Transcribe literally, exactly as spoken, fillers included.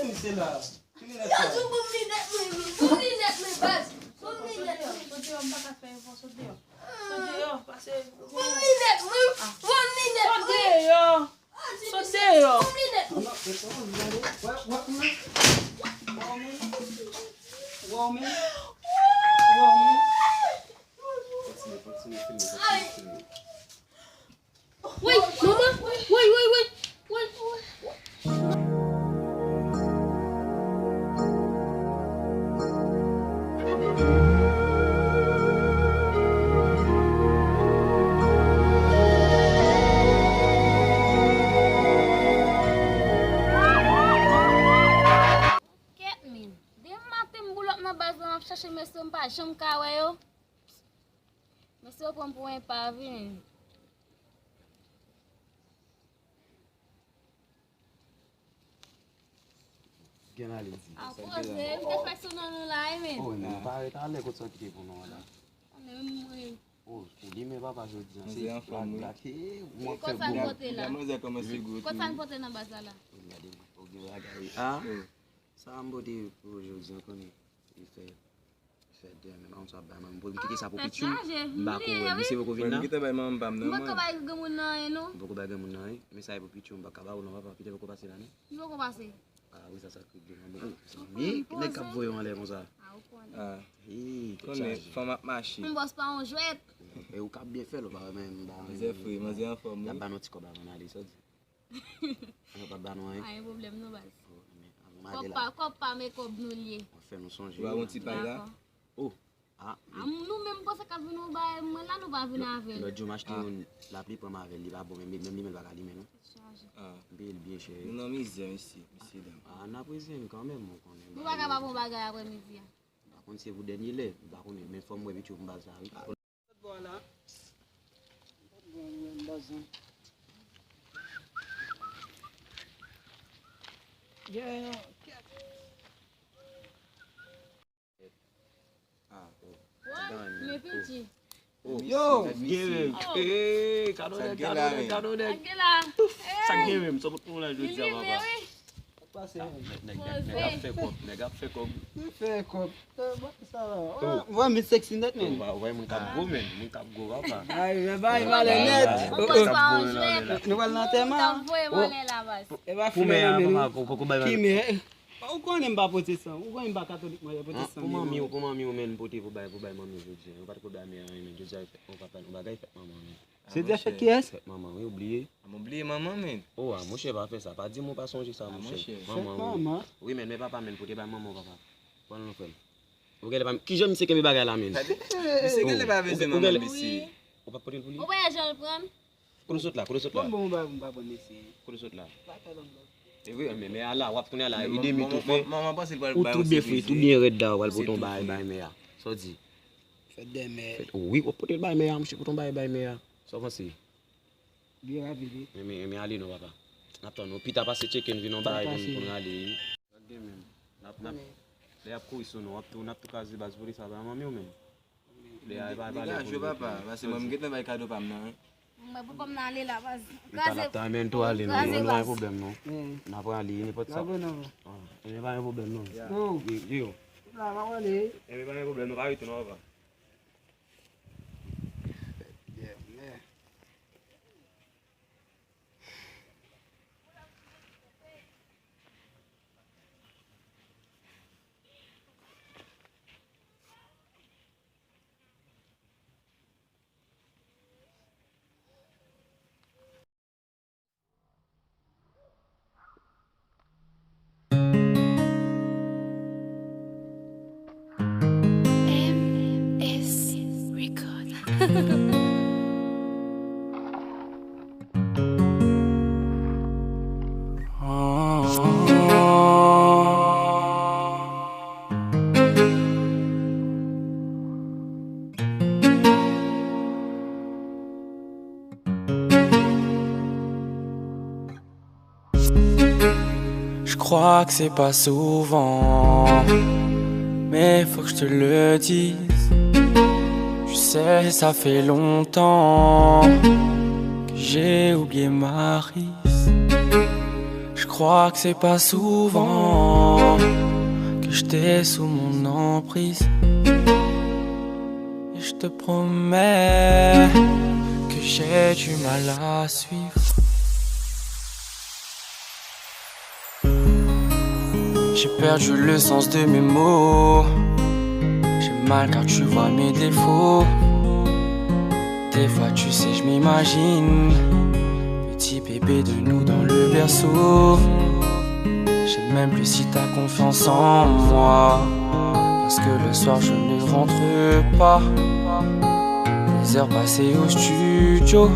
Misye la. Ki linèt sa? Yo, tou bon linèt mwen, wi. Bon linèt mwen, baz. Bon linèt mwen. Sot deyò, m pa ka fè efò, sot deyò. Sot deyò, pase. Bon linèt mwen. Bon linèt mwen. Sot deyò. Sot deyò. Bon linèt mwen. Wè, wè, wè. Wè, wè. Wè, wè. Wè, wè. Kontinye, kontinye filme, kontinye filme. Woy, manman, woy, woy, woy, woy, woy. Kèt men, depi maten m boulòp nan baz la, m ap chache mesye, m pa janm ka wè yo. Mesye yo pran m pou enpav wi. Gen la li di. A koze, m te fè sou non nou la wi men. Oh, men pa ret alè kot sa w kite pou nou an la. A men mwen. Oh, ou limen papa jodi an. Manzè anfòm wi. Black, black, eh, ou ap fè gwo. Kot sa n pote la? Manzè kòmanse gwo tou. Kot sa n pote nan baz la la? Gade, ou gen bagay. Ah. Sa m pote pou jodi an konnen. Li fè Fè dèmen, pa konn sa w ap bay manmi. M kite sa pou pitit ou. M pa ko wè. Misye poko vin nan. M gentan bay manman m pa m nan. M poko bay granmoun nan anyen non. M poko bay granmoun nan anyen. Men sa e pou pitit ou, m pa ka ba ou non papa. Pita poko pase la non. Li poko pase. Ah wi, sa, sa k regle manmi. Oh, zanmi, nèg k ap voye w anlè konsa. Ah, ou konnen. Ah. Hey, tèt chaje. Konnen fanm ap mache. Yon bòs pa yon jwèt. E ou k ap byen fè l, ou pa wè men m ba. Manzè fre, manzè anfòm wi. Y ap ba nou ti kòb avan n ale, sa w di? Yo pa ba nou anyen. Pa gen pwoblèm non baz. Oh, men, avan m ale la. Kòb pa, kòb pa, men kòb nou l ye. W ap fè nou sonje. Ou pa gon ti pay la? Dakò. Oh. Ah, nou menm panse k ap vin yon bagay, mwen la nou pa vin avè l. Lòt jou m achte youn, lapli pran m avè l, li pa bon, men menm li menm li pa ka limen non. Tèt chaje. Ah. M peye l byen chè. Nou nan mizè, mesye, mesye dam. Ah, n ap reziye n kanmenm, ou konnen. Nou pa ka pa bon bagay aprè midi a. M pa konn si se pou dènye lè, m pa konnen, men fò m wè pitit ou m baz la wi. Lòt bò a la. Lòt bò a, m wè m baz la. Yeah, kèt. Ah, oh. Wòy, men piti. Oh, yo, gen menm. Eh, kado nèg, kado nèg, kado nèg. Sa k gen menm, sa pot nou la jodi a papa. Pase. Nèg, nèg, nèg, nèg ap fè kòb, nèg ap fè kòb. Fè kòb. Sa la. Ou wè, men sexy nèt, men. Ou wè, moun k ap gwo, men. Moun k ap gwo, papa. Ay, men bay valè nèt. Moun k ap gwo, men. Nou pral nan antèman. E pa pou mè a, papa, poko bay valè. Ki mè? Ou konnen m pa pwotesan. Ou konnen m pa katolik, mwen, pwotesan. Pou manmi ou, pou manmi ou, men, pote pou bay, pou bay manmi ou jodi a. Ou pa t ko bay mè a, men, jodi a, ou pa fè yon bagay fèt manman, men. Se di a fèt kiyès? Fèt manman, wi, ou bliye. A, mwen bliye manman, men. Oh, a, monchè, pa fè sa. Pa di m ou pa sonje sa, monchè. Manman, wi. Fèt manman. Wi, men, men papa, men, pote bay manman w, papa. Pran l non, frè m. Ou genlè pa, kijan misye kenbe bagay la, men? Misye genlè pa bezwen manman misye. Ou pa pote l pou li? Ou pa wè jan l pran l? Kote w sot la, kote w sot la? Bon, bon, m pa, m pa pran mesye. Kote w sot la? Pa fè lòt bò. E vre, men, men ala, w ap tounen ala, ede m toufe. Manman panse l pral bay yon siprizye. Ou toufe, toufe, toufe red la, w pral pote yon bagay bay mè a. Sa w di? Fèt dè mè. Wi, w ap pote l bay mè a, monchè, pote yon bagay bay mè a. Sa w panse? Byen rapid, wi. Men, men, men ale non, papa. N ap tann ou. Pita pase tcheke n vin yon bagay pou n, pou n rale, wi. Sa k gen menm? N ap, n ap, lè y ap kouri sou nou, w ap tou, n ap tou kraze baz polis la, pa manmi w menm. Lè a, e pa, e pa lè pou nou. Degaje w, papa, paske mwen, m gentan bay kado pa m nan, wi. Mwen, pou kòm nan ale la, baz. Kraze. N ap tann menm tou ale, non, nou pa gen pwoblèm, non. N ap ale, nenpòt sa. N ap ale, non. Ah, e pa gen pwoblèm, non. Yo. Yo, yo. La, m ap ale. E pa gen pwoblèm, non, pa rete, non, papa. Yeah, yeah. M S Record. Je crois que c'est pas souvent, mais faut que je te le dise. Tu sais, ça fait longtemps que j'ai oublié Maryse. Je Crois que c'est pas souvent que je t'ai sous mon emprise. Et je te promets que j'ai du mal à suivre. J'ai perdu le sens de mes mots. J'ai mal car tu vois mes défauts. Des fois, tu sais, je m'imagine petit bébé de nous dans le berceau. J'ai même plus si t'as confiance en moi. Parce que le soir, je ne rentre pas. Les heures passées au studio.